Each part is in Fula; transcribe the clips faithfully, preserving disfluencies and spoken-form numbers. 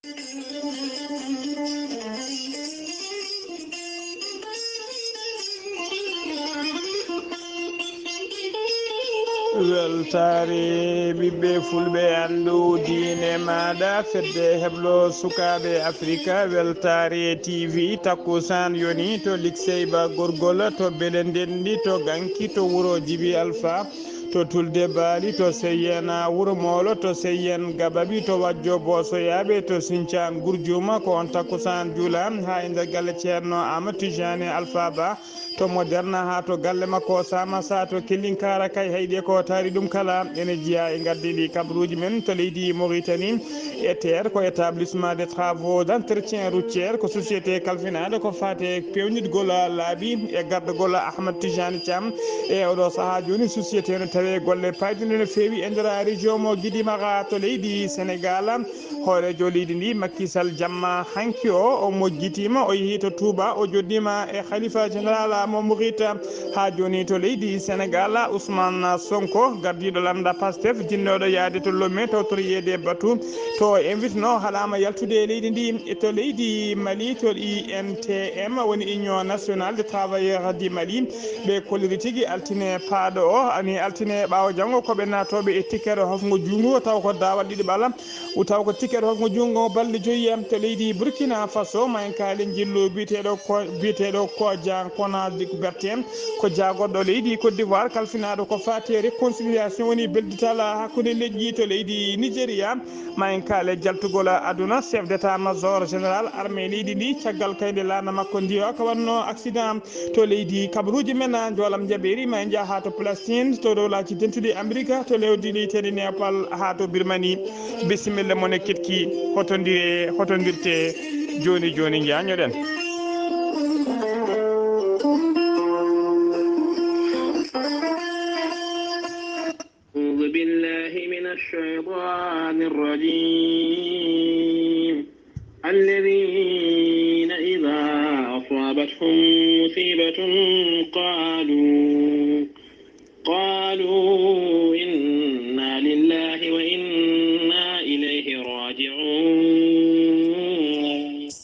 Weltaare ɓiɓɓe fulɓe, anndu diine maaɗa, fedde heblo sukaaɓe Afrika, weltaare T V, takkusaan yoni to Likseyba Gorgol, to Beele Ndenndi, to Ganki, to wuro Jibi Alfa, to Tulde Baali, to Seyyen Wuro Moolo, to Seyyen Gabaɓi, to Wajjo Boosoyaaɓe, to Sincaan Gurjuuma, ko on takkusaan juula haa e nder galle Ceerno Aamadu Tijaani Alfa Ba. To Moderna haa to galle makko Sama Sa to Kellinkara kay hayɗi ko taari ɗum kala ene jeyaa e ngardiiɗi kabaruuji men to leydi Mauritanie. E Terre ko établissement des travaux d'entretien routier, ko société kalfinaaɗo ko faati e peewnitgol laabi e gardagol Ahmad Tijani Thiam. E oɗo sahaa jooni société no tawee golle paayɗinɗe no feewi e nder région mo Guidimaga to leydi Sénégal. Hooreejo leydi ndi, Macky Sall, jamma hanki o, o mojjitiima, o yehi to Touba, o joɗɗiima e Khalifa Général mo Murit haa jooni to leydi Sénégal, Ousmane Sonko, gardiiɗo lannda Pastef, jinnooɗo yahde to Lomé, tawtoreede batu to o invitno, haɗaama yaltude e leydi ndi. To leydi Mali, to I N T M, woni Union Nationale des Travailleurs du Mali, ɓe kolliri tigi altine paaɗo o, ani altine ɓaawo janngo, ko ɓe naatooɓe e ticket hofngo juutngo, taw ko daawal ɗiɗi ɓala. O taw ko ticket hofngo juutngo balɗe joyi to leydi Burkina Faso, ma en kaali njillu biyeteeɗo ko, biyeteeɗo Kojan Konazi Bertin, ko jaagorɗo leydi Côte d'Ivoire, kalfinaaɗo ko faati e réconciliation, woni beldital hakkunde leƴƴi to leydi Nigeria. Ma en kaale jaltugol aduna, chef d'état-major général armée leydi ndi, caggal kayde laana makko ndi o, ko wonno accident to leydi kabaruuji men, Njoolam Jabeeri, ma en njah haa to Palestine, to dowlaaji dentuɗi Amerika, to lewdi leydi Nepal, haa to Birmanie. Bisimilla mon e ketki, hotondire, hotondirte jooni jooni, njaañoɗen. أعوذ بالله من الشيطان الرجيم. الذين إذا أصابتهم مصيبة قالوا، قالوا إنا لله وإنا إليه راجعون.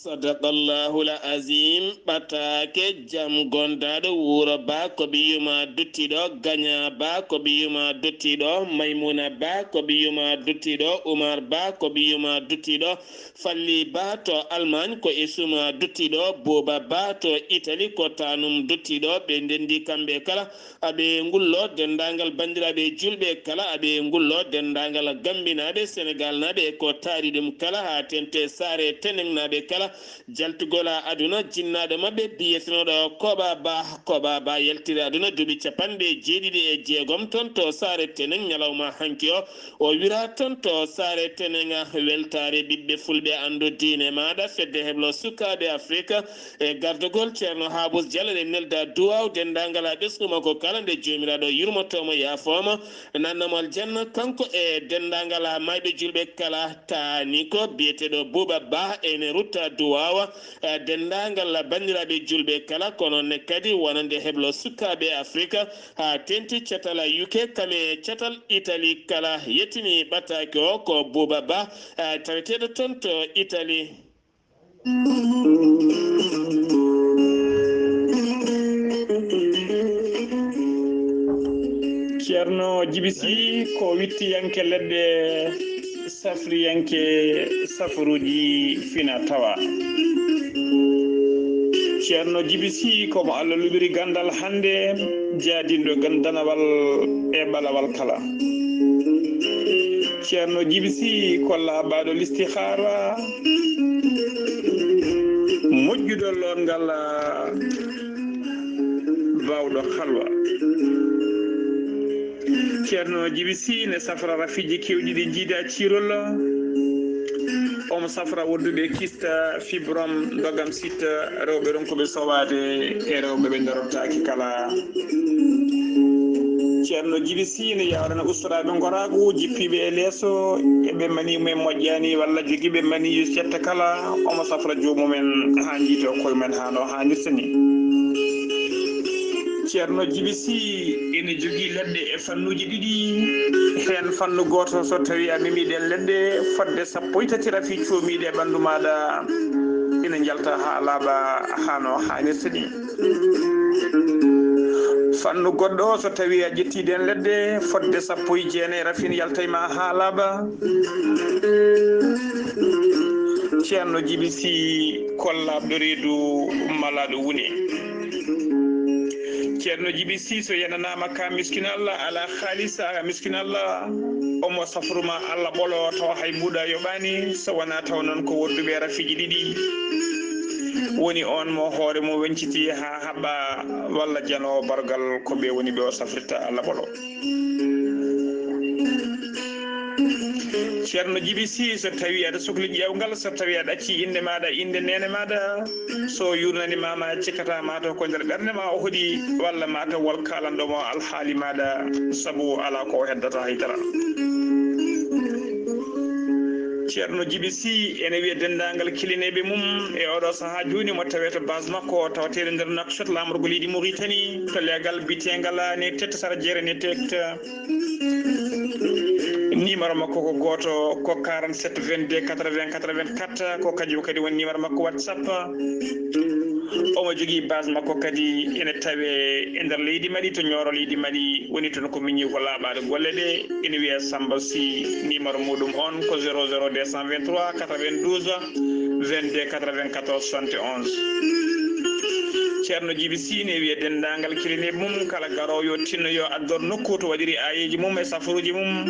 صدق الله العظيم. Ɓataake jam gondaaɗo wuro ba ko ɓiyuma duttiɗo, gaña ba ko ɓiyuma duttiɗo, Maymuna ba ko ɓiyuma duttiɗo, Umar ba ko ɓiyuma duttiɗo, Falli ba to Almaañ ko isuma duttiɗo, Buuba ba to Itali ko taanum duttiɗo. Ɓe ndenndi kamɓe kala, aɓe ngullo denndaangal banndiraaɓe juulɓe kala, aɓe ngullo denndaangal Gammbinaaɓe, Senegaalnaaɓe e ko taari ɗum kala, haa teeŋti Saare Teneŋnaaɓe kala. Jaltugol aduna, jinnaaɗo maɓɓe biyetenooɗo Koɓa Ba, Koɓa Ba yaltiri aduna duuɓi capanɗe jeeɗiɗi e jeegom toon to Saare Teneŋ ñalawma hanki o. O wira toon to Saare Teneŋ. Weltaare ɓiɓɓe fulɓe, anndu diine maaɗa, fedde heblo sukaaɓe Afrika e gardagol Ceerno Haabus Jalo, ɗe nelda duwaaw denndaangal haa ɓesngu makko kala, nde Joomiraaɗo yurmoto mo, yaafo mo, nanna mo aljanna, kanko e denndaangal haa maayɓe juulɓe kala. Taani ko biyeteeɗo Buuba Ba ene rutta duwaawa, eh, denndaangal banndiraaɓe juulɓe kala, kono ne kadi wonande heblo sukaaɓe Afrika, haa teeŋti catal U K, kam e catal Itali kala. Yettini ɓataake o ko Buuba Ba, eh, taweteeɗo toon to Itali. Ceerno Jibi Sy ko wittiyanke leɗɗe, safriyanke safaruuji fina tawa. Ceerno Jibi Sy ko mo Allah luɓiri ganndal hannde, jaadinɗo gan-, danawal e ɓalawal kala. Ceerno Jibi Sy ko laaɓaaɗo listihaara, moƴƴuɗo lootngal, baawɗo halwa. Ceerno Jibi Sy ne safra rafiiji keewɗi ɗi njiida ciirol. Omo safra wonduɓe kista, fibrome, ndogam, sitta, rewɓe ronkuɓe sowaade e rewɓe ɓe darotaaki kala. Ceerno Jibi Sy ne yaawrana ustoraaɓe ngoraagu, jippiiɓe e leeso, e ɓe mani mumen moƴƴaani walla jogiiɓe mani yu cetta kala. Omo safra joomum en haa njiita koye mumen haa no haanirta ni. Ceerno Jibi Sih ene jogii leɗɗe e fannuuji ɗiɗi. Heen fannu gooto, so tawii a memi ɗeen leɗɗe fodde sappo e tati rafi coomiiɗe e ɓanndu maaɗa, ina njalta haa laaɓa, haa no haanirta ni. Fannu goɗɗo, so tawii a ƴettii ɗeen leɗɗe fodde sappo e jeenayi rafi, ina yalta e ma haa laaɓa. Ceerno Jibi Sih, kollaaɗo reedu malaaɗo wune. Ceerno Jibi Sih, so yenanaama ka miskin Allah, alaa haalis, a miskin Allah, omo safruma Allah ɓolo, tawa hay mbuuɗa yoɓaani, so wonaa taw noon ko wonduɓe rafiiji ɗiɗi. Woni on mo hoore mum wenciti haa haɓɓa, walla janoowo bargal, ko ɓe woni ɓe o safrirta Allah ɓolo. Ceerno Jibi Sih, so tawii aɗa sukli ƴeewngal, so tawii a ɗaccii innde maaɗa, innde neene maaɗa, so yurnani ma, ma cikkata ma taw ko nder ɓernde ma o hoɗi, walla ma taw wol kaalanɗo mo alhaali maaɗa, sabu alaa ko o heddata hay dara. Ceerno Jibi Sih ene wiya denndaangal kilineeɓe mum e oɗo sahaa jooni mo tawee to base makko tawateeɗo nder Nouakchott, laamorgo leydi Mauritanie, to leegal biteengal ne tetta sara jeere ne tetta. Numéro makko ko gooto, ko quarante-sept vingt-deux quatre-vingts quatre-vingt-quatre, ko kanjum kadi woni numéro makko WhatsApp. Omo jogii base makko kadi ene tawee e nder leydi Mali, to Nioro leydi Mali woni toon ko miñi ko laaɓaade golle ɗe. Ene wiyee Samba Sy, numéro muɗum on ko zéro zéro deux cent vingt-trois quatre-vingt-douze vingt-deux quatre-vingt-quatorze soixante et onze. Ceerno Jibi Sih ne wiya denndaangal kilineeɓe mum kala garoowo yo tinno yo addor nokku to waɗiri aayeeji mum e safaruuji mum.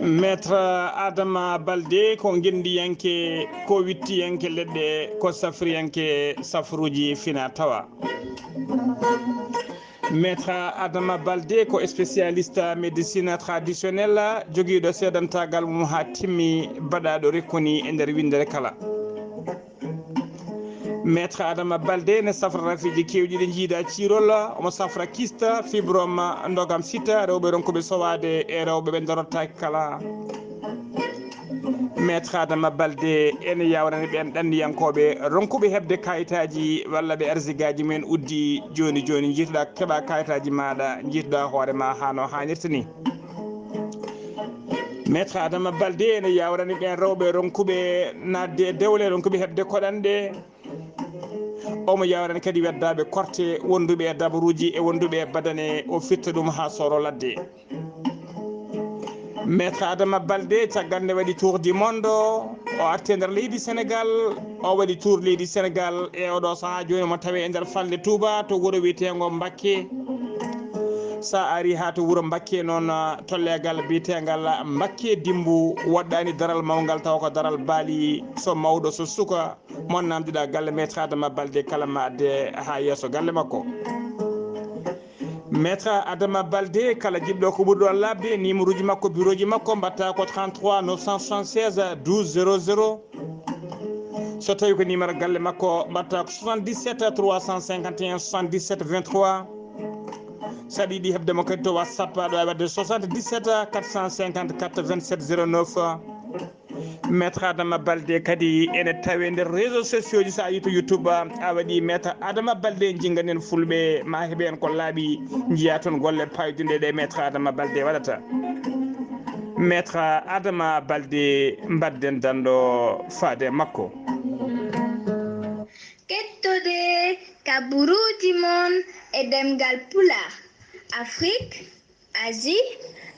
Maître Adama Balde ko ngenndiyanke, ko wittiyanke leɗɗe, ko safriyanke safruuji fina tawa. Maître Adama Balde ko spécialiste médecine traditionnelle, jogiiɗo seedantaagal mum haa timmi, baɗaaɗo rekkoni e nder winndere kala. Maître Adama Balde ne safra rafiiji keewɗi ɗi njiida ciirol, omo safra kyste, fibrome, ndogam sita, rewɓe ronkuɓe sowaade e rewɓe ɓe ndorotaaki kala. Maître Adama Balde ene yawrani ɓeen ɗanniyankooɓe ronkuɓe heɓde kayitaaji walla ɓe arsigaaji mumen uddi jooni jooni, njiituɗaa keɓa kayitaaji maaɗa, njiituɗaa hoore ma haa no haanirta ni. Maître Adama Balde ene yawrani ɓeen rewɓe ronkuɓe naatde e dewle, ronkuɓe heɓde koɗanɗe. Omo yawrani kadi weddaaɓe korte, wonduɓe e dabaruuji e wonduɓe e badane, o firta ɗum haa sooro ladde. Maître Adama Balde caggal nde waɗi tour du monde, o arti e nder leydi Sénégal, o waɗi tour leydi Sénégal e oɗo sahaa jooni mo tawi e nder falnde Touba to wuro wiyeteengo Mbakke. Sa ari haa to wuro Mbakke noon, to leegal biyeteengal Mbakke Dimbu, woɗɗaani daral mawngal tawa ko daral baali, so mawɗo so suka, mo namdiɗa galle Maître Adama Balde kala ma adde haa yeeso galle makko. Maître Adama Balde, kala jiɗɗo ko ɓuri ɗon laaɓde, numéro uji makko, bureau ji makko, mbatta ko trente-trois neuf cent soixante-seize douze zéro zéro. So tawi ko numéro galle makko, mbatta ko soixante-dix-sept trois cent cinquante et un soixante-dix-sept vingt-trois. Sa yiɗi heɓde mo kadi to WhatsApp, aɗa wawi waɗde soixante-dix-sept quatre cent cinquante-quatre vingt-sept zéro neuf. Maître Adama Balde kadi ene tawe nder réseaux sociaux ji, sa yi to YouTube, a waɗi Maître Adama Balde, jinganen fulɓe, ma heɓe en ko laaɓi, njiya toon golle payduɗe ɗe Maître Adama Balde waɗata. Maître Adama Balde, mbadden dando faade makko. Kettode kaburuuji mon e ɗemngal Pulaar, Afrik, Asie,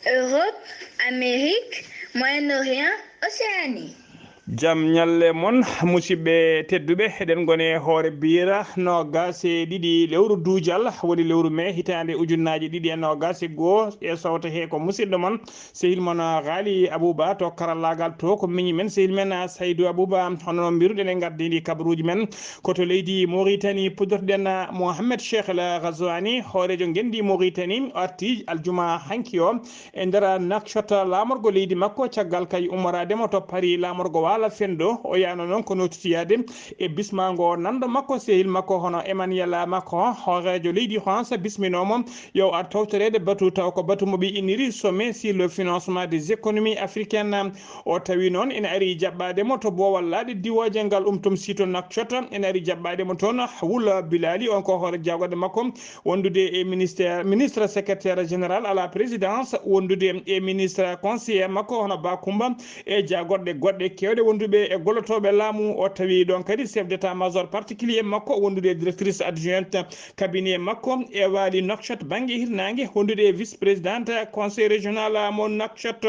Europe, Amérique, Moyen-Orient, Océanie. Jam ñalle mon, musidɓe tedduɓe, eɗen ngoni e hoore biira noogaas e ɗiɗi lewru duujal, woni lewru mee hitaande ujunnaaji ɗiɗi e noogaas e goo, e sowto he ko musidɗo mon, sehil mon Ghali Abouba to karallaagal to, ko miñi men, sehil men Saydou Abouba. Hono no mbiruɗen e ngardiindi kabaruuji men, ko to leydi Mauritanie puɗɗorɗen. Mohamed Cheikh El Ghazouani, hooreejo ngenndi Mauritanie, o arti aljuma hanki o e nder Nouakchott, laamorgo leydi makko, caggal kay ummoraade mo to Paris, laamorgo wa Kala fenndo, o yahno noon ko notiti yahde e bismaango nanɗo makko, sehil makko hono Emmanuel Macron, hooreejo leydi France, bisminoo mo yo ar tawtoreede batu, taw ko batu mo ɓe inniri sommet sur le financement des économies africaines. O tawi noon ina ari jaɓɓaade mo to boowal laaɗe diwooje ngal umtum sito Nouakchott, ina ari jaɓɓaade mo toon Wula Bilali, on ko hoore jagorɗe makko, wondude e ministère, ministre secrétaire général à la présidence, wondude e ministre conseiller makko hono Ba Coumba, e jagorɗe goɗɗe keewɗe wonduɓe e gollotooɓe laamu. O tawi ɗon kadi chef d'état-major particulier makko, wondude e directrice adjointe cabinet makko e Waali Nouakchott bannge hirnaange, wondude e vice-présidente conseil régional mo Nouakchott.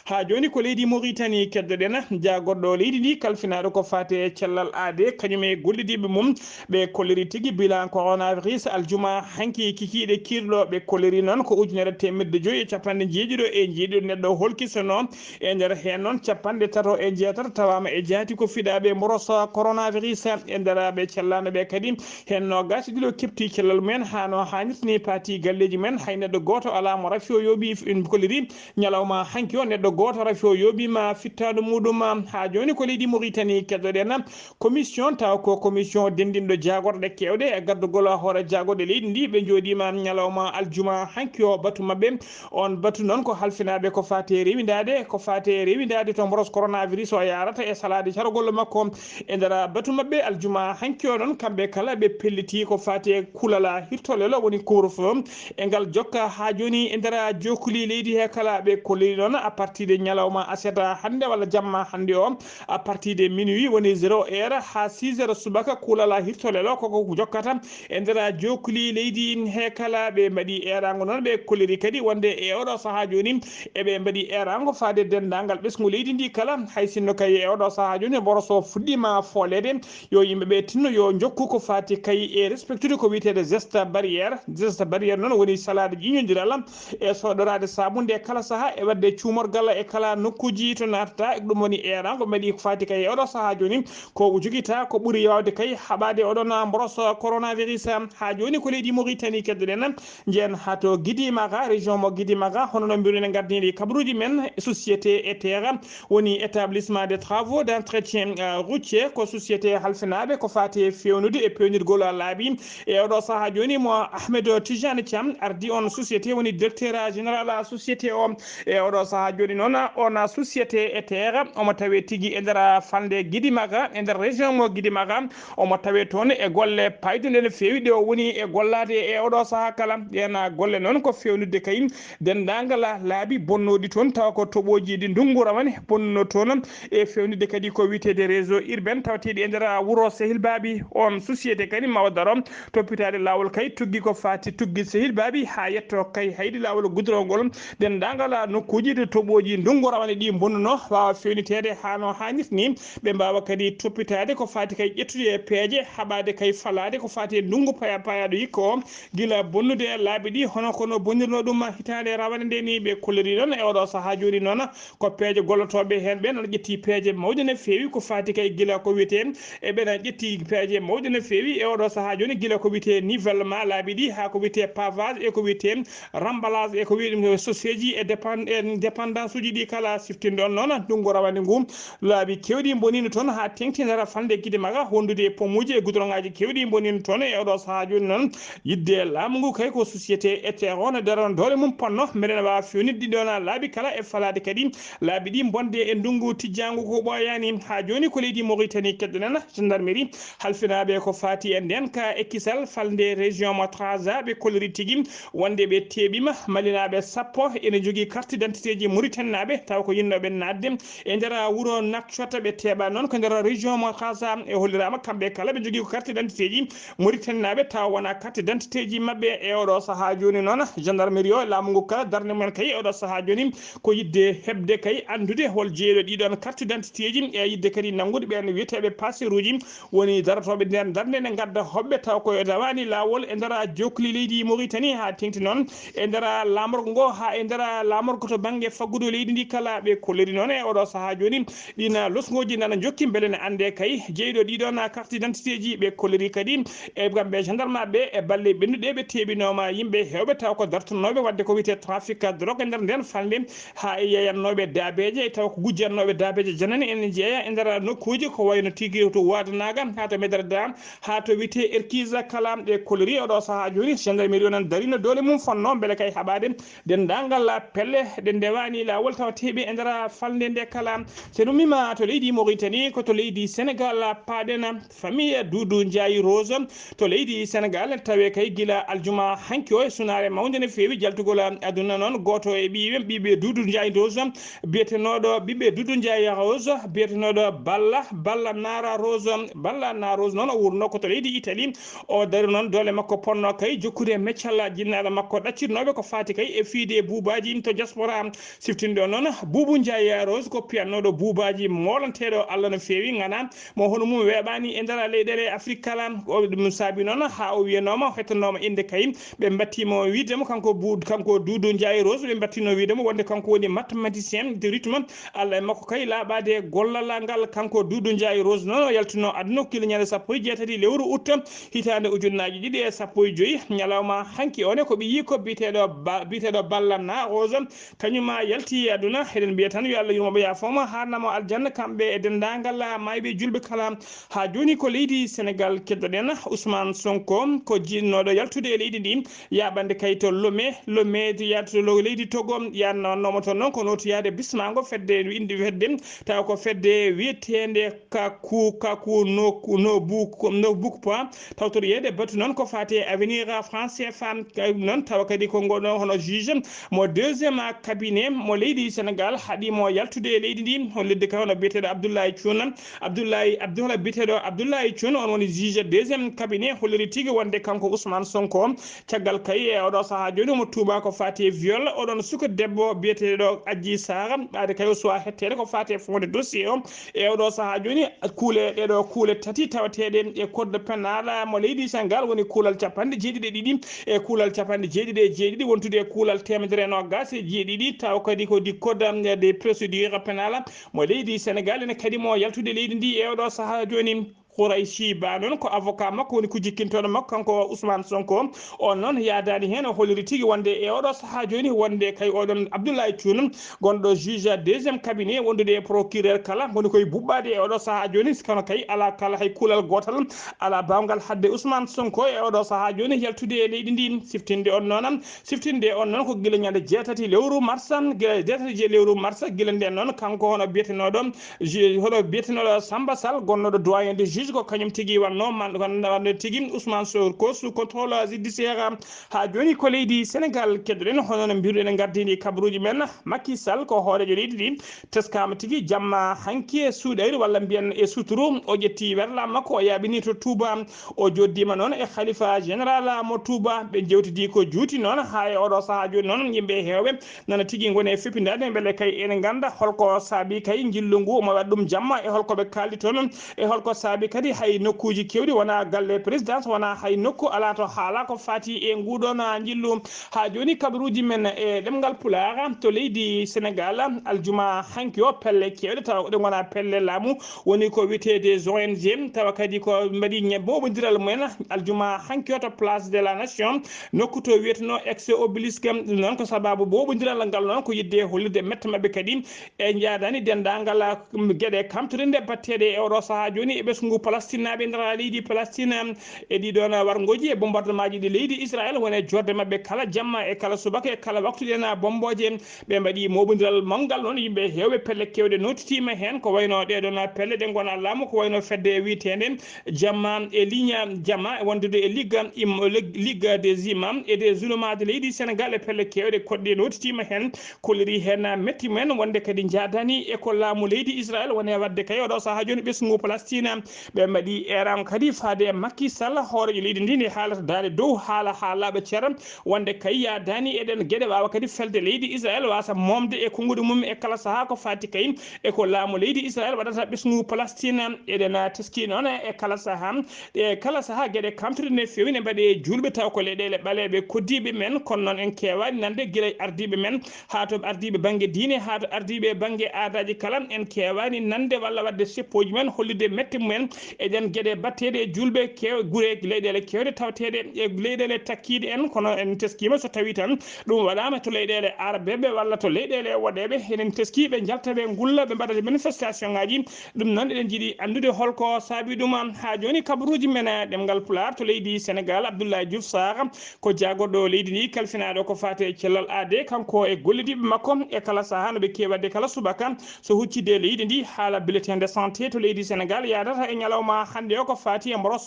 Haa jooni ko leydi Mauritanie keddoɗen, jagorɗo leydi ndi kalfinaaɗo ko faati e cellal aadee, kañum e gollidiiɓe mum, ɓe kolliri tigi bilan coronavirus aljuma hanki kikiiɗe kiirɗo. Ɓe kolliri noon ko ujunere teemedde joyi e capanɗe jeeɗiɗo e jeeɗiɗo neɗɗo holkisono. E nder heen noon, capanɗe tato e jeetato tawaama e jaati ko fiɗaaɓe mboros coronavirus. E nder ɓe cellaano ɓe kadi, heen noogaas e ɗiɗo keɓti cellal mumen haa no haanirta ni, paati galleeji mumen. Hay neɗɗo gooto alaa mo rafi o yooɓi, en kolliri ñalawma hanki o, neɗɗo gooto rafi o yooɓiima fittaandu muɗum. Haa jooni ko leydi Mauritanie keddoɗen commission, taw ko commission denndinɗo jagorɗe keewɗe e gardugol hoore jagorɗe leydi ndi. Ɓe njooɗiima ñalawma aljuma hanki o. Batu maɓɓe, on batu noon ko halfinaaɓe ko faati e rewindaade, ko faati e rewindaade to mboros coronavirus o yaarata e salaade cargol makko. E nder batu maɓɓe aljuma hanki o noon, kamɓe kala ɓe pelliti ko faati e kulala hirtolelo, woni couvre-feu, e ngal jokka haa jooni e nder jokuli leydi he kala. Ɓe kolliri noon à partir de ñalawma aset hannde walla jamma hannde o, à partir de minuit, woni zéro heure haa six heures subaka, kulala hirtolelo koko jokkata e nder jokuli leydi he kala. Ɓe mbaɗi eeraango noon, ɓe kolliri kadi wonde e oɗo sahaa jooni eɓe mbaɗi eeraango faade denndaangal ɓesngu leydi ndi kala, hay sinno kay e oɗo sahaa jooni mboros o fuɗɗiima fooleede, yo yimɓe ɓe tinno yo njokku ko faati kay e respectude ko wiyeteeɗo geste barrière. Geste barrière noon woni salaade ƴiiñondiral e soɗoraade saabunnde e kala sahaa, e waɗde cuumorgal e kala nokkuuji to naatata. Ɗum woni eeraango mbaɗi ko faati kay e oɗo sahaa jooni, ko jogita ko ɓuri waawde kay haɓaade oɗon mboros coronavirus. Haa jooni ko leydi Mauritanie keddoɗen, njehen haa to Guidimaga, région mo Guidimaga, hono no mbiruɗen gardiniiɗi kabaruuji men, société E T R, woni établissement de travaux d'entretien, euh, routier, ko société halfinaaɓe ko faati e feewnude e peewnirgol laabi. E oɗo sahaa jooni mo Ahmed Tijani Thiam ardi on société, woni directeur général société o. E oɗo sahaa jooni noon, on société E T R omo tawe tigi e nder falnde Guidimaga, e nder région mo Guidimaga. Omo tawe toon e golle payduɗe no feewi, ɗe o woni e gollaade e oɗo sahaa kala. Ɗeen golle noon ko feewnitde kay denndaangal laabi bonnooɗi toon, tawa ko toɓooji ɗi ndunngu rawani bonnuno toon, e feewnitde kadi ko wiyeteede réseau urbain tawateeɗi e nder wuro Sehil Baabi. On société kadi mawa daro toppitaade laawol kay tuggi ko faati tuggi Sehil Baabi haa yetto kay haydi laawol goudron ngol. Denndaangal nokkuuji ɗi toɓooji ndunngu rawani ɗi bonnuno waawa feewniteede haa no haanirta ni. Ɓe mbaawa kadi toppitaade ko faati kay ƴettude e peeje, haɓaade kay falaade ko faati e ndunngu paya-, payaaɗo hikka o, gila bonnude e laabi ɗi, hono ko no bonnirnoo ɗum hitaande rawande nde ni. Ɓe kolliri noon e oɗo sahaa jooni noon, ko peeje gollotooɓe heen ɓeen, ana ƴetti peeje mawɗe no feewi, ko faati kay gila ko wiyetee, e ɓeen ana ƴetti peeje mawɗe no feewi e oɗo sahaa jooni, gila ko wiyetee nivellement laabi ɗi, haa ko wiyetee pavage, e ko wiyetee rembalage, e ko wiyi ɗum soseeji e dépen-, e dépendance uji ɗi kala. Siftinde on noon, ndunngu rawande ngu, laabi keewɗi mboniino toon haa teeŋti nder falnde Guidimaga, wondude e pomuuji e gudroŋaaji keewɗi mboniino toon e oɗo sahaa jooni noon. Yiɗde laamu ngu kay ko société E T R o no daran doole mum ponno, mbeɗen waawa feewnitde ɗi ɗoon laabi kala e falaade kadi laabi ɗi bonde e ndunngu tijjaangu ko ɓooyaani. Haa jooni ko leydi Mauritanie keddoɗen, gendarmerie halfinaaɓe ko faati e ndeen ka e kisal falnde région mo Trarza, ɓe kolliri tigi wonde ɓe teeɓiima malinaaɓe sappo ene njogii carte d'identité ji Mauritanie naaɓe, taw ko yiɗnooɓe naatde e nder wuro Nouakchott. Ɓe teeɓa noon ko nder région mo Trarza. E holliraama kamɓe kala ɓe njogii ko carte d'identité ji Mauritanie naaɓe, taw wona carte d'identité ji maɓɓe. E oɗo sahaa jooni noon, gendarmerie o, laamu ngu kala, darnde mumen kay e oɗo sahaa jooni ko yiɗde heɓde kay anndude hol jeeyɗo ɗiɗon carte d'identité ji, e yiɗde kadi nanngude ɓeen wiyeteeɓe passeruuji, woni darotooɓe nder darnde nde ngadda hoɓɓe, taw ko e rawaani laawol e nder jokli leydi Mauritanie haa teeŋti noon e nder laamorgo ngo, haa e nder laamorgo to bannge faggudu leydi ndi kala. Ɓe kolliri noon e oɗo sahaa jooni, ɗiin losngooji nana njokki mbele ne anndee kay jeeyɗo ɗiɗon carte d'identité ji. Ɓe kolliri kadi e kamɓe gendarme ɓe e balle ɓennuɗe ɓe teeɓinooma yimɓe heewɓe taw ko dartannooɓe waɗde ko wiyetee trafic drogue e nder ndeen falnde, haa e yeeyannooɓe daabeeje taw ko gujjannooɓe daabeeje nani ene jeeya e nder nokkuuji ko wayno tigi to Waadanaga, haa to Medreda, haa to wiyetee Erkiza kala. Ɗe kolori oɗo sahaa jooni, gendarmerie o nan darino doole mum fonnoo mbele kay haɓaade denndaangal pelle ɗe ndewaani laawol tawa teeɓi e nder falnde nde kala. So en ummiima to leydi Mauritanie, ko to leydi Sénégal paaɗen. Famille Doudou Ndiaye Rose to leydi Sénégal tawe kay gila aljuma hanki o e sunaare mawnde no feewi jaltugol aduna. Noon gooto e ɓiiɓe, ɓiɓɓe Doudou Ndiaye Rose, biyetenooɗo ɓiɓɓe Doudou Ndiaye Rose, biyetenooɗo Balla, Balla Nara Rose, Balla Nara Rose noon o wurno ko to leydi Italie. O dari noon doole makko ponno kay jokkude meccal jinnaaɗo makko ɗaccirnooɓe ko faati kay e fiyde buubaaji to diaspora. Siftinde o noon, Boubou Ndiaye Rose ko piyannooɗo buubaaji moolanteeɗo Allah no feewi, ŋana mo hono mum weeɓaani e nder leyɗeele Afrik kala. O ɗum saabi noon haa o wiyanooma, o hettonooma innde kay, ɓe mbattiima wiyde mo kanko Bu-, kanko Doudou Ndiaye Rose, ɓe mbattiino wiyde mo wonde kanko woni mathématicien de rythme. Allah e makko kay laaɓaade gollal ngal. Kanko Doudou Ndiaye Rose noon o yaltino aduna ko gila ñande sappo e jeetati lewru août hitaande ujunnaaji ɗiɗi e sappo e joy. Ñalawma hanki o ne ko ɓiyiiko biyeteeɗo Ba-, biyeteeɗo Balla Na Rose. Kañum ma yalti e aduna, eɗen mbiya tan yo Allah yurmo ɓe, yaafoo mo, haarna mo aljanna, kamɓe e denndaangal maayɓe julɓe kala. Haa jooni ko leydi Senegal keddoɗen. Ousmane Sonko ko jinnooɗo yaltude e leydi ndi, yaaɓande kay to Lomé, Lomé yaltude lo-, leydi Togo, yaannooma toon noon ko nootoyaade bismaango fedde, indi fedde, tawa ko fedde wiyeteende Kaku, Kaku no, no Buk, no Bukpa, tawtoreede batu noon ko faati e avenir franc C F A, kay noon tawa kadi ko ngoɗo hono juge mo deuxième cabinet mo leydi Sénégal, haɗi mo yaltude e leydi ndi, hollirde kay hono biyeteeɗo Abdoulaye Thioune, Abdoulaye, Abdoulaye biyeteeɗo Abdoulaye Thioune, on woni juge deuxième cabinet, holliri tigi wonde kanko Ousmane Sonko, caggal kay e oɗo sahaa jooni omo tuuba ko faati e viol oɗon suka debbo biyeteeɗo Adji Sarr, ɓaade kay o suwa hetteede ko faati e fondé dossier o. E oɗo sahaa jooni, kuule, ɗeɗo kuule tati tawateeɗe e code pénal mo leydi Sénégal woni kuulal capanɗe jeeɗiɗi e ɗiɗi e kuulal capanɗe jeeɗiɗi e jeeɗiɗi, wontude e kuulal teemedere e noogas e jeeɗiɗi, tawa kadi ko di code, um, de procédure pénale mo leydi Sénégal, ene kadi mo yaltude leydi ndi e oɗo sahaa jooni. Khouraychi Ba noon ko avocat makko woni ko jikkintooɗo makko kanko Ousmane Sonko. On noon yaadaani heen, o holliri tigi wonde e oɗo sahaa jooni wonde kay oɗon Abdoulaye Thioune, gonɗo juge deuxième cabinet, wondude e procureur kala, woni koye buɓɓaade e oɗo sahaa jooni, kono kay alaa kala hay kuulal gootal, alaa baawngal haɗde Ousmane Sonko e oɗo sahaa jooni yaltude e leydi ndi. Siftinde on noon, siftinde on noon ko gila ñande jeetati lewru mars, gila jeetati je lewru mars, gila nden noon kanko hono biyetenooɗo ju-, hono biyetenooɗo Samba Sall, gonnoɗo doyen de juge, ko kañum tigi wanno man-, wanno tigi Ousmane Sonko sous contrôle judiciaire. Haa jooni ko leydi Sénégal keddoɗen, hono no mbiruɗen gardini kabaruuji men. Macky Sall ko hooreejo leydi ndi, teskama tigi jamma hanki e suuɗayru walla mbiyen e suturu. O ƴetti werla makko, o yaaɓini to Touba. O joddima noon e khalifa général mo Touba. Ɓe jewtidi ko juuti noon, haa e oɗo sahaa jooni noon yimɓe heewɓe nana tigi ngoni e feppindaade mbele kay ene ngannda holko saabi kay njillu ngu, omo waɗa ɗum jamma, e holko ɓe kaaldi toon, e holko saabi kadi hay nokkuuji keewɗi wona galle présidence, wona hay nokku alaa to haala ko faati e nguɗon njillu. Haa jooni kabaruuji men e ɗemngal Pulaar to leydi Sénégal, aljuma hanki o pelle keewɗe tawa ɗe ngona pelle laamu, woni ko wiyetee des O N G, tawa kadi ko mbaɗi ñe-, moɓondiral mumen aljuma hanki o to Place de la Nation, nokku to wiyeteno ex obélisque. Ɗum noon ko sababu moɓondiral ngal noon ko yidde hollirde mette maɓɓe kadi e njaadani denndaangal, um, geɗe kamtorinde batteeɗe e oɗo sahaa jooni e ɓesngu Palestinaaɓe e nder leydi Palestine. E ɗiɗon warngooji e bombardement ji ɗi leydi Israël woni e joorde maɓɓe kala jamma e kala subaka e kala waktu ɗen bombooje. Ɓe mbaɗi moɓondiral mawgal noon, yimɓe heewɓe pelle keewɗe nootitiima heen, ko wayno ɗeɗon pelle ɗe ngona laamu, ko wayno fedde wiyeteende Jamma e Ligne Jamma e wondude e Ligue im-, Ligue des Imams et des Oulémas de leydi Sénégal e pelle keewɗe koɗɗe nootitiima heen, kolliri heen metti mumen wonde kadi njaadani e ko laamu leydi Israël woni e waɗde kay oɗo sahaa jooni ɓesngu Palestine. Ɓe mbaɗi eran kadi faade e Macky Sall, hooreejo leydi ndi, nde haalata daande dow haala haa laaɓa cer, wonde kay yaadaani eɗen geɗe waawa kadi felde leydi Israël waasa momde e konnguɗi mum e kala sahaa ko faati kay e ko laamu leydi Israël waɗata ɓesngu Palestine. Eɗen teski noon e kala sahaa, e kala sahaa geɗe kamtorde ne feewi ne mbaɗe e juulɓe taw ko leyɗeele ɓaleeɓe koddiiɓe men, kono noon en keewaani nande gila e ardiiɓe men haa to ardiiɓe bannge diine, haa to ardiiɓe bannge aadaaji kala, en keewaani nande walla waɗde seppooji men, hollirde mette mumen E ɗen geɗe batteeɗe e julɓe kew-, gure leyɗeele keewɗe tawteeɗe e leyɗeele takkiiɗe en, kono en teskiima so tawii tan ɗum waɗaama to leyɗeele Arabeeɓe walla to leyɗeele woɗeeɓe. Enen teskii ɓe njalta ɓe ngulla, ɓe mbaɗa manifestation ŋaaji. Ɗum noon eɗen njiɗi anndude holko saabii ɗum. Haa jooni kabaruuji men, eh, ɗemngal Pulaar to leydi Senegaal, Abdoulaye Diouf Sarr, ko jaagorɗo leydi ndi, kalfinaaɗo ko faati e cellal aadee, kanko e gollidiiɓe makko e kala sahaa no ɓe keewi waɗde kala subaka. So huccitde leydi ndi, haala bulletin de santé to leydi Senegaal yaadata e ñalawma hannde o ko faati e mboros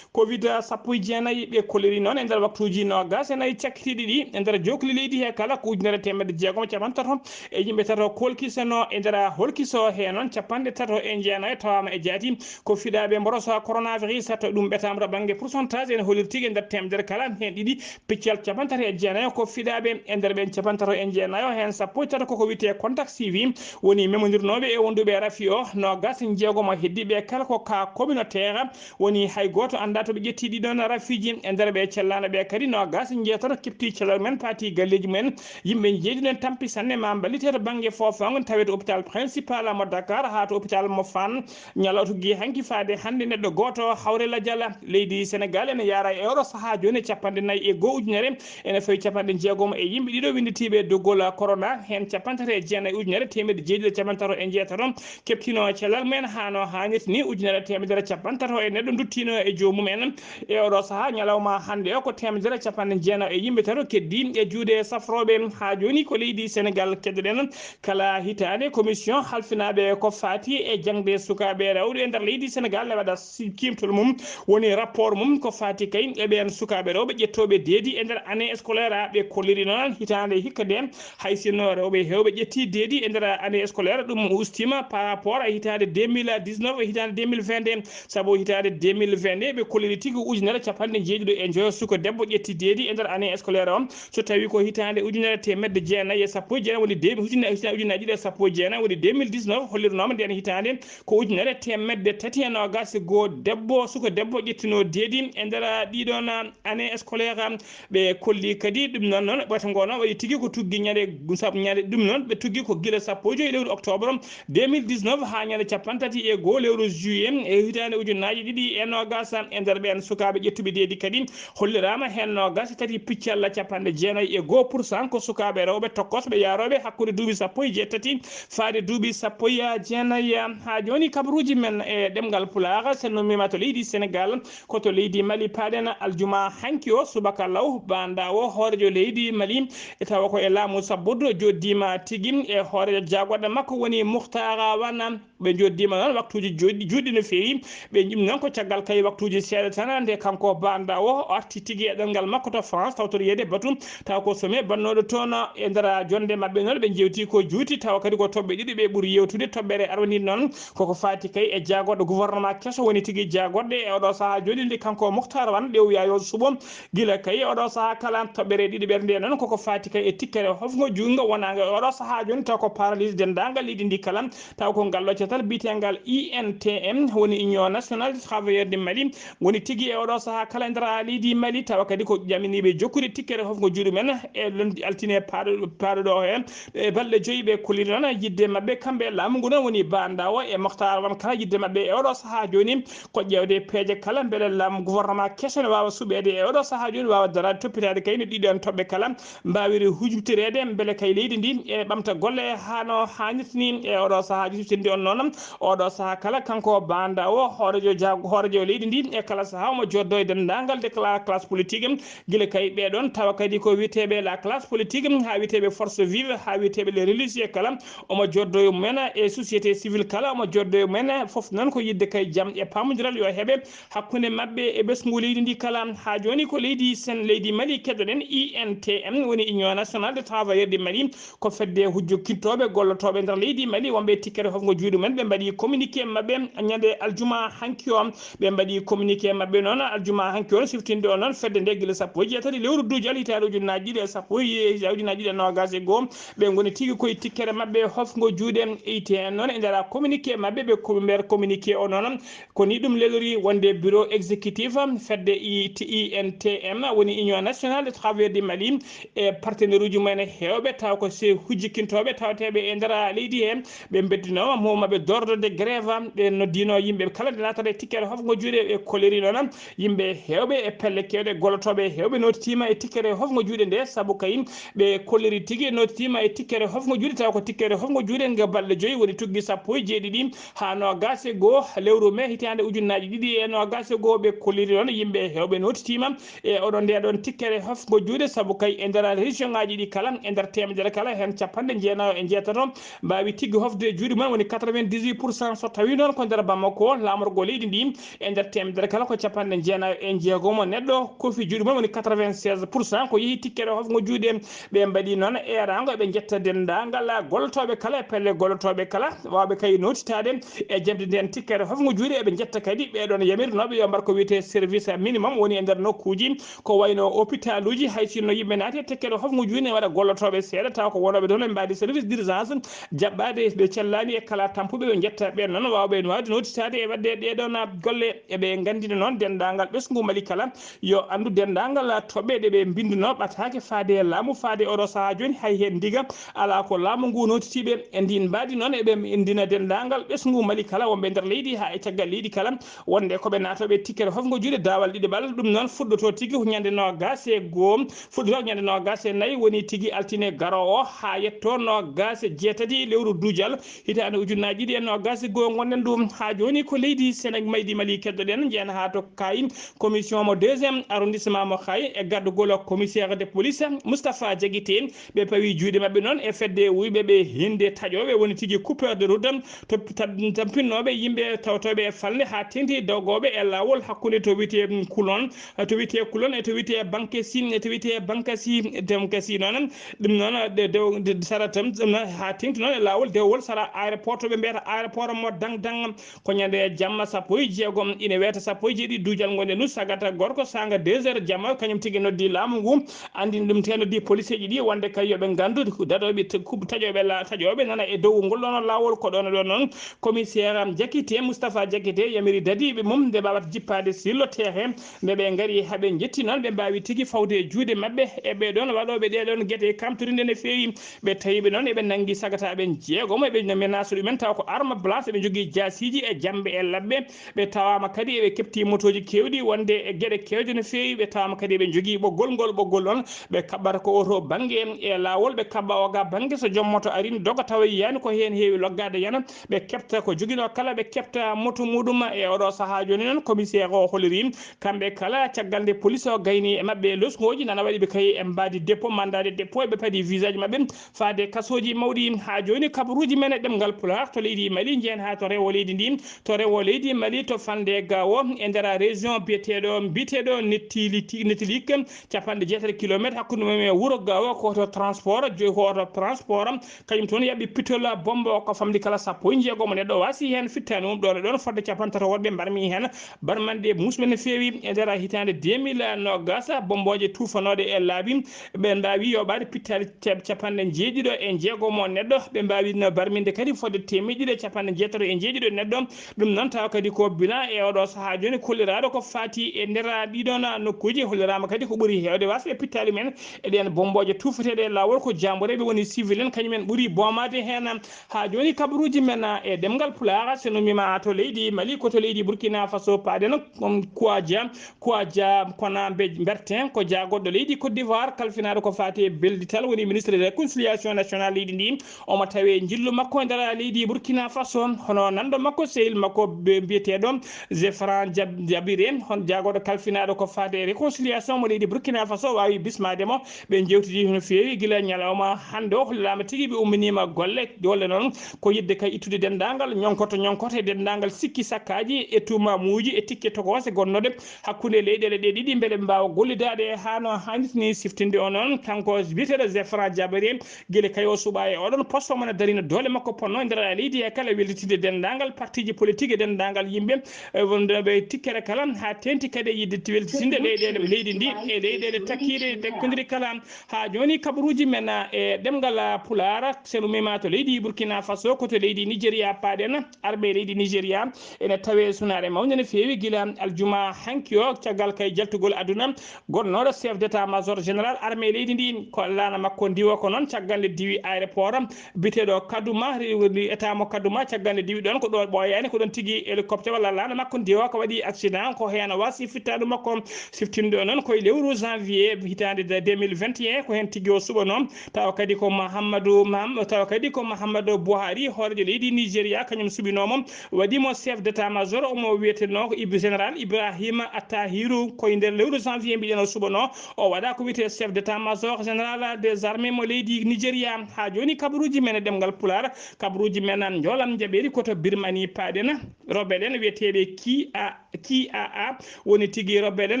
covid sappo e jeenayi. Ɓe kolliri noon e nder waktuuji noogaas e nayi cakkitiiɗi ɗi e nder jookli leydi he kala ko ujunere teemedde jeegom e capanɗe tato e yimɓe tato kolkiseno e nder holkiso he noon capanɗe tato e jeenayi tawaama e jaati ko fiɗaaɓe mboros coronavirus. To ɗum ɓetaama to bannge pourcentage ene holliri tigi e nder teemedere kala heen ɗiɗi piccal capanɗe tato e jeenayo ko fiɗaaɓe. E nder ɓen capanɗe tato e jeenayo, heen sappo e tato koko wiyetee contact suivi, woni memondirnooɓe e wonduɓe e rafi o. Noogaas e jeegom o heddiiɓe kala ko cas communautaire, woni hay gooto anndaa to ɓe ƴetti ɗiɗon rafiiji. E nder ɓe cellaano ɓe kadi, noogaas e jeetato keɓti cellal men, paati galleeji mumen. Yimɓe jeeɗiɗon tampi sanne ma mballite to bannge foofaango, tawe to hôpital principal mo Dakar haa to hôpital mo Fann. Ñalawma tuggi hanki faade hannde neɗɗo gooto hawre lajal. Leydi Senegaal ene yaara e oɗo sahaa jooni e capanɗe nayi e goo ujunere, ene fawi capanɗe jeegom e yimɓe ɗiɗo winnditiiɓe doggol corona, heen capanɗe tati e jeenayi ujunere teemedde jeeɗiɗi e capanɗe tato e jeetato keɓtino cellal mumen haa no haanirta ni, ujunere teemedere capanɗe tato e neɗɗo nduttino e joomum en. E oɗo sahaa ñalawma hannde o ko teemedere capanɗe jeenayi e yimɓe tato keddi e juuɗe safrooɓe. Haa jooni ko leydi Senegaal keddoɗen. Kala hitaande, commission halfinaaɓe ko faati e jaŋde sukaaɓe rewɓe e nder leydi Senegaal ne waɗa si-, kiimtol mum, woni rapport mum ko faati kay e ɓeen sukaaɓe rewɓe ƴettooɓe deedi e nder année scolaire. Ɓe kolliri noon hitaande hikka nde, hay sinno rewɓe heewɓe ƴetti deedi e nder année scolaire, ɗum ustiima par rapport e hitaande deux mille dix-neuf e hitaande deux mille vingt deux, sabu hitaande deux mille vingt deux ɓe kolliri tigi ujunere capanɗe jeeɗiɗo e njoyo suka debbo ƴetti deedi e nder année scolaire o. So tawii ko hitaande ujunere teemedde jeenayi e sappo e jeenayi, woni deux mille, ujunnaji, ujunnaji ɗiɗi e sappo e jeenayi, woni deux mille dix-neuf, hollirnooma ndeen hitaande ko ujunere teemedde tati e noogaas e goo debbo, suka debbo ƴettinoo deedi e nder ɗiɗon année scolaire. Ɓe kolli kadi ɗum noon, noon ɓayto ngoo noon waɗi tigi ko tuggi ñande, sabu ñande ɗum noon ɓe tuggi ko gila sappo e joy lewru octobre deux mille dix-neuf haa ñande capanɗe tati e goo lewru juillet e hitaande ujunnaji ɗiɗi e noogaas. E nder ɓeen sukaaɓe ƴettuɓe deedi kadi, holliraama heen noogaas e tati piccalla capanɗe jeenayi e goo pour cent ko sukaaɓe rewɓe tokkosɓe yaarooɓe hakkunde duuɓi sappo e jeetati faade duuɓi sappo e jeenayi. Haa jooni kabaruuji men e ɗemngal Pulaar, so en ummiima to leydi Senegaal, ko to leydi Mali paaɗen aljuma hanki o subaka law, baandawo hooreejo leydi Mali, e tawa ko e laamu sabbordu, jooɗdiima tigi e hooreejo jaagorɗe makko woni Muhtar Wana. Ɓe njoddiima noon waktuuji juutɗi, juutɗi no feewi. Ɓe njimi noon ko caggal kay waktuuji seeɗa tan, nde kanko baandaa o arti tigi e ɗanngal makko to France, tawtoreede batu, taw ko sommet bannooɗo toon e nder jonnde maɓɓe noon. Ɓe njeewti ko juuti, tawa kadi ko toɓɓe ɗiɗi ɓe ɓuri yeewtude. Toɓɓere arwaniiɗe noon koko faati kay e jaagorɗo gouvernement keso, woni tigi jaagorɗe e oɗo sahaa jooni, nde kanko Moctar Wane ɗewoya yo suɓo. Gila kay oɗo sahaa kala, toɓɓere ɗiɗi ɓernde noon koko faati kay e tikkere hofngo juutngo wonaango e oɗo sahaa jooni, taw ko paralyse denndaangal leydi ndi kala. Taw ko ngal ɗo catal biyetengal I N T M, woni Union Nationale des Travailleurs du Mali, woni tigi e oɗo sahaa kala e nder leydi Mali, tawa kadi ko ƴaminiiɓe jokkude tikkere hofngo juuɗe men e lundi altine paaɗo, paaɗo ɗo he, e balɗe joyi. Ɓe kolliri noon yidde maɓɓe kamɓe e laamu ngu noon woni baandaa o e Moctar Wane kala, yidde maɓɓe e oɗo sahaa jooni ko ƴeewde peeje kala mbele laamu gouvernement keso ne waawa suɓeede e oɗo sahaa jooni, waawa daraade toppitaade kay no ɗiɗon toɓɓe kala mbaawiri hujubtireede mbele kay leydi ndi e ɓamta golle haa no haanirta ni. E oɗo sahaa jisiftinndi on noon, oɗo sahaa kala kanko baandaa o hooreejo ja-, hooreejo leydi ndi e kala sahaa omo jooddoo e denndaangal de la classe politique, gila kay ɓee ɗoon tawa kadi ko wiyeteeɓe la classe politique, haa wiyeteeɓe force vive, haa wiyeteeɓe les religieux kala, omo jooddoo e mumen e société civile kala, omo jooddoo e mumen. Fof noon ko yiɗde kay jam e paamondiral yo heɓe hakkunde maɓɓe e ɓesngu leydi ndi kala. Haa jooni ko leydi Sen-, leydi Mali keɗoɗen, I N T M, woni Union Nationale des Travailleurs du Mali, ko fedde hujjokintooɓe gollotooɓe nder leydi Mali, wonɓe e tikkere hofngo juuɗe mumen. Ɓe mbaɗi communiqué maɓɓe ñande aljuma hanki o. Ɓe mbaɗi communiqué maɓɓe noon aljuma hanki o, siftinde o noon fedde nde gila sappo e jeetati lewru duujal hitaande ujunnaaji ɗiɗi e sappo, hitaande ujunnaaji ɗiɗi e noogaas e goo. Ɓe ngoni tigi koye tikkere maɓɓe hofngo juuɗe. I T N noon e nder communiqué maɓɓe, ɓe ko-, nder communiqué o noon, ko ni ɗum lelori wonde bureau exécutif fedde I T I N T M, woni Union Nationale des Travailleurs du Mali, e partenaire uji mumen heewɓe, taw ko se hujjikintooɓe tawateeɓe e nder leydi he, ɓe mbeddinooma mo maɓɓe d'ordre de grève, ɓe noddino yimɓe kala nde naatata e tikkere hofngo juuɗe. Ɓe kolliri noon yimɓe heewɓe e pelle keewɗe, gollotooɓe heewɓe nootitiima e tikkere hofngo juuɗe nde, sabu kay ɓe kolliri tigi nootitiima e tikkere hofngo juuɗe, tawa ko tikkere hofngo juuɗe nge balɗe joyi woni tuggi sappo e jeeɗiɗi haa noogaas e goo lewru mee hitaande ujunnaaji ɗiɗi e noogaas e goo. Ɓe kolliri noon yimɓe heewɓe nootitiima e oɗo nde ɗon tikkere hofngo juuɗe, sabu kay e nder région ŋaaji ɗi kala, e nder teemedere kala, heen capanɗe jeenayo e jeetato mbaawi tigi hofde juuɗe mum, woni quatre-vingt-dix-huit pour cent. So tawii noon ko nder Bamako, laamorgo leydi ndi, e nder teemedere kala ko capanɗe jeenayo e jeegom neɗɗo kofi juuɗe mum, woni quatre-vingt-seize pour cent, ko yehi tikkere hofngo juuɗe. Ɓe mbaɗi noon eeraango, eɓe njetta denndaangal gollotooɓe kala e pelle gollotooɓe kala, waawɓe kay nootitaade e jaɓde ndeen tikkere hofngo juuɗe. Eɓe njetta kadi ɓee ɗoon yamirinooɓe yo mbaɗ ko wiyetee service minimum, woni e nder nokkuuji ko wayno hôpitaluuji, hay sinno yimɓe naati e tikkere hofngo juuɗe ne waɗa gollotooɓe seeɗa, tawa ko wonooɓe toon ɓe mbaadi service d'urgence, jaɓɓaade ɓe cellaani e kala tampuɓe. Ɓe njetta ɓeen noon waawɓe no waawde nootitaade e waɗde ɗee ɗoon golle. Eɓe nganndina noon denndaangal ɓesngu Mali kala yo anndu denndaangal toɓɓe ɗe ɓe mbinnduno ɓataake faade e laamu, faade e oɗo sahaa jooni, hay heen ndiga alaa ko laamu ngu nootitiiɓe. E ndiin mbaadi noon eɓe nganndina denndaangal ɓesngu Mali kala wonɓe nder leydi haa e caggal leydi kala, wonde ko ɓe naatooɓe tikkere hofngo juuɗe daawal ɗiɗaɓal. Ɗum noon fuɗɗotoo tigi ko ñande noogaas e goo, fuɗɗotoo ñande noogaas e nayi, woni tigi altine garoowo haa yettoo noogaas e jeetati lewru duujal hitaande ujunnaaji ɗiɗi e noogaas e goo ngonɗen ɗum. Haa jooni ko leydi Senegal, maydi Mali keddoɗen, njehen haa to Kaayi, commission mo deuxième arrondissement mo Kaayi, e gardugol commissaire de police Moustapha Diakité. Ɓe pawi juuɗe maɓɓe noon e fedde wuyɓe ɓe hinde taƴooɓe, woni tigi coupeur de route, to tab-, tampinnooɓe yimɓe tawtooɓe e falnde haa teŋti dogooɓe e laawol hakkunde to wiyetee Kulon, to wiyetee Kulon e to wiyetee Bankasi, e to wiyetee Bankasi, Demkasi noon. Ɗum noon, de, de, de, sara tam, ɗum noon haa teŋti noon e laawol dewol sara aéroport, to ɓe mbiyata aéroport mo Dang Dang. Ko ñande jamma sappo e jeegom, ina weeta sappo e jeeɗiɗi duujal ngonɗen ɗum, sagata gorko saanga deux heures jamma, kañum tigi noddi laamu ngu, anndini ɗum te noddi policeeji ɗi, wonde kay yo ɓe nganndu daɗooɓe te-, kub-, taƴooɓe la-, taƴooɓe nana e dow ngol ɗoon laawol. Ko ɗoon ɗoon noon commissaire am Diakité, Moustapha Diakité, yamiri dadiiɓe mum nde mbaawata jippaade sur le terrain, nde ɓe ngari haa ɓe njetti noon, ɓe mbaawi tigi fawde e juuɗe maɓɓe e ɓee ɗoon waɗooɓe ɗee ɗoon geɗe kamtorinde no feewi. Ɓe tawi ɓe noon eɓe nanngi sagataaɓe jeegom, eɓe menace ɗumen, tawa ko arme blanche, eɓe njogii jaasiiji e jammbe e labbe. Ɓe tawaama kadi eɓe keɓti motooji keewɗi wonde e geɗe keewɗe no feewi. Ɓe tawaama kadi eɓe njogii ɓoggol ngol, ɓoggol noon ɓe kaɓɓata ko oto bannge e laawol, ɓe kaɓɓa oga bannge. So joom moto arii doga tawa yiyaani ko heen heewi loggaade yana, ɓe keɓta ko joginoo kala, ɓe keɓta moto muɗum. E oɗo sahaa jooni noon commissaire o holiri kamɓe kala, caggal nde police o gayni e maɓɓe losngooji, nana waɗi ɓe kay e mbaadi dépôt, mandat de dépôt, ɓe paadi visage maɓɓe faade kasooji mawɗi. Haa jooni kabaruuji men e ɗemngal Pulaar to leydi Mali njehen haa to rewo leydi ndi. To rewo leydi Mali to Fande Gawo e nder région biyeteeɗo, biyeteeɗo Nettili-, Nettilik, capanɗe jeetati kilometre hakkunde mum e wuro Gawo, ko to transport, joyi ko to transport, kañum toon yaɓi pitol bombo ko famɗi kala sappo e jeegom neɗɗo waasi heen, fittaani mum ɗoon e ɗoon fodde capanɗe tati woɗɓe mbarmi heen. Barmanɗe muusɓe no feewi e nder hitaande deux mille nogas, bombooje tuufanooɗe e laabi, ɓe mbaawi yoɓaade pittaali te-, capanɗe jeeɗiɗo e jeegom o neɗɗo. Ɓe mbaawi no barminde kadi fodde teemeɗɗe ɗiɗi e capanɗe jeetato e jeeɗiɗo neɗɗo. Ɗum noon tawa kadi ko bilan e oɗo sahaa jooni kolliraaɗo ko faati e nder ɗiɗon nokkuuji. Holliraama kadi ko ɓuri heewde waasde pittaali men e ɗeen bombooje tuufateeɗe e laawol ko jaamboreeɓe woni civil en, kañum en ɓuri boomaade heen. Haa jooni kabaruuji men e ɗemngal Pulaar, so nummiima to leydi Mali, ko to leydi Burkina Faso paaɗen, um, Kouadia, Kouadia Kona Mbe-, Mbertin, ko jaagoɗɗo leydi Côte d'Ivoire, kalfinaaɗo ko faati e beldital, woni ministre de réconciliation nationale leydi ndi. Omo tawee njillu makko e nder leydi Burkina Faso, hono nanɗo makko, sehil makko be-, biyeteeɗo Zefran Jab-, Jabire, hon jaagoɗo kalfinaaɗo ko faati e réconciliation mo leydi Burkina Faso, waawi bismaade mo. Ɓe njeewtidi no feewi gila ñalawma hannde o, holliraama tigi ɓe umminiima golle. Golle noon ko yiɗde kay ittude denndaangal ñonkoto ñonkoto e denndaangal sikki sakkaaji e tuumamuuji e tikke tokoose gonnooɗe hakkunde leyɗeele ɗe ɗiɗi, mbele ɓe mbaawa gollidaade haa no haanirta ni. Siftinde o noon, kanko biyeteeɗo Zefran Jabari, gila kay o suɓaa e oɗon poste, omo darina doole makko ponno e nder leydi e kala weltitinde denndaangal partiiji politik e denndaangal yimɓe, e wonde ɓe tikkere kala, haa teeŋti kadi e yiɗde weltitinde leyɗeele leydi ndi e leyɗeele takkiiɗe tekkondiri kala. Haa jooni kabaruuji men e ɗemngal Pulaar, so nummiima to leydi Burkina Faso, ko to leydi Nigeria paaɗen. Armée leydi Nigeria ene tawee sunaare mawnde no feewi gila aljuma hanki o, caggal kay jaltugol aduna gonnooɗo chef d'état-major général armée leydi ndi, ko laana makko ndiwo ko noon, caggal nde diwi aéroport biyeteeɗo Kaduma, ri-, ri-, état mo Kaduma, caggal nde diwi ɗoon, ko ɗo ɓooyaani, ko ɗoon tigi hélicoptère walla laana makko ndiwo ko waɗi accident, ko heen wasi fittaandu makko. Siftinɗo noon koye lewru janvier hitaande deux mille vingt et un, ko heen tigi o suɓanoo. Tawa kadi ko Mahamadou Maham-, tawa kadi ko Mahamadou Buhari, hooreejo leydi Nigeria, kañum suɓinoomo, waɗi mo chef d'état-major, omo wiyetenoo ko Ib-, général Ibrahima Attahiru, koye nder lewru janvier mbiɗen o suɓanoo. O waɗa ko wiyetee chef d'état-major général des armées mo leydi Nigeria. Haa jooni kabaruuji men e ɗemngal Pulaar, kabaruuji men njoolam njaɓeeri ko to Birmanie paaɗen. Rebelle en wiyeteeɓe K I A, K I A, woni tigi rebelle en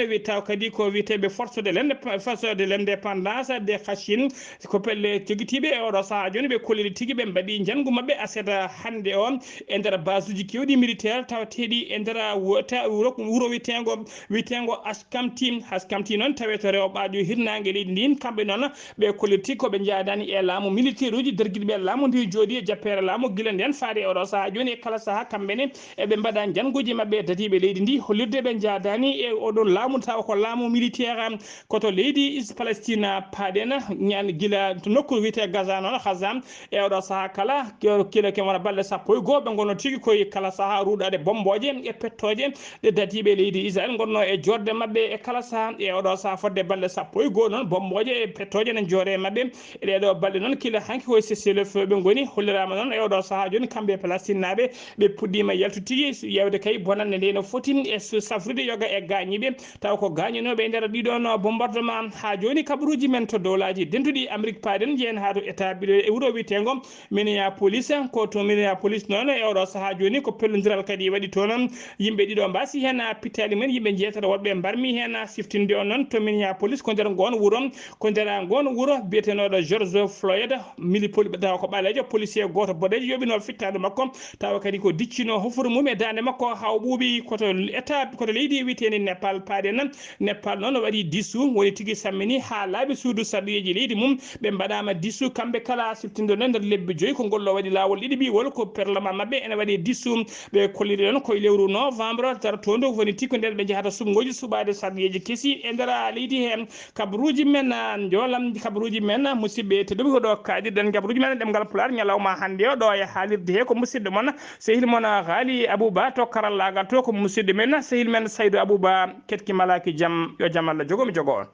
wi-, taw kadi ko wiyeteeɓe force de l'inde-, force de l'indépendance de Kachin, ko pelle jogitiiɓe e oɗo sahaa jooni, ɓe kolliri tigi ɓe mbaɗi njanngu maɓɓe aset hannde o e nder basuuji keewɗi militaire tawateeɗi e nder wo-, ta-, wuro, wuro wiyeteengo, wiyeteengo Askamti. Askamti noon tawe to rewo ɓaajo hirnaange leydi ndin, kamɓe noon ɓe kolliti ko ɓe njaadaani e laamu militaire uji dergiɗi ɓe laamu ndi jooɗi e jappeere laamu gila nden faade e oɗo sahaa jooni. E kala sahaa kamɓe ne eɓe mbaɗa njannguuji maɓɓe e dadiiɓe leydi ndi, hollirde ɓe njaadaani e oɗon laamu, tawa ko laamu militaire, ko to leydi Is-, Palestine paaɗen, ñaan gila to nokku wiyetee Gaza noon, Gaza, e oɗo sahaa kala, kilo ke wona balɗe sappo e goo, ɓe ngonno tigi koye kala sahaa ruuɗaade bommbooje e pettooje ɗe dadiiɓe leydi Israel ngonno e joorde maɓɓe e kala sahaa. E oɗo sahaa fodde balɗe sappo e goo noon, bommbooje e pettooje ne joore e maɓɓe. E ɗeɗo balɗe noon, kila hanki koye cessez-le-feu ɓe ngoni, holliraama noon e oɗo sahaa jooni, kamɓe e Palestinnaaɓe, ɓe puɗɗiima yaltu tigi, yeewde kay bonannde nde no foti e su-, safrude yoga e gaañiiɓe, taw ko gaañanooɓe e nder ɗiɗon bombardement. Haa jooni, kabaruuji men to dowlaaji dentuɗi Amrik paaɗen, njehen haa to État-, e wuro wiyeteengo Minneapolis. Ko to Minneapolis noon, e oɗo sahaa jooni, ko pellondiral kadi waɗi toon. Yimɓe ɗiɗo mbaasi heen pittaali mum en, yimɓe njeetato woɓɓe mbarmi heen. Siftinde on noon, to Minneapolis, ko nder ngoon wuro, ko nder ngoon wuro biyetenooɗo George Floyd, mili poli-, tawa ko ɓaleejo, policier gooto boɗeejo yoɓinoo fittaandu makko, tawa kadi ko diccino hofuru mum e daande makko haa o ɓuuɓi. Ko to État, ko to leydi wiyeteendi Nepal paaɗen. Nepal noon waɗi disu, woni tigi sammini haa laaɓi suudu sarɗiyeeji leydi mum. Ɓe mbaɗaama disu kamɓe kala, siftindo nder lebbi joyi. Ko ngol ɗo waɗi laawol ɗiɗi ɓiwol, ko parlement maɓɓe ene waɗi disu. Ɓe kolliri ɗon ko e lewru novembre dartoondu, woni tigi ko nden ɓe njahata suɓngooji suɓaade sarɗiyeeji kesi e nder leydi heen. Kabaruuji men, ah, njoolam, kabaruuji men, ah, musidɓe tedduɓe, ko ɗo kaaɗirɗen kabaruuji men e ɗemngal Pulaar ñalawma hannde o, ɗo e haalirde he ko musidɗo mon, sehil mon, ah, Haali Abouba to karallaagal to, ko musidɗo men, ah, sehil men Saydou Abouba, ketki malaaki jam, yo jam Allah jogo mi jogo on.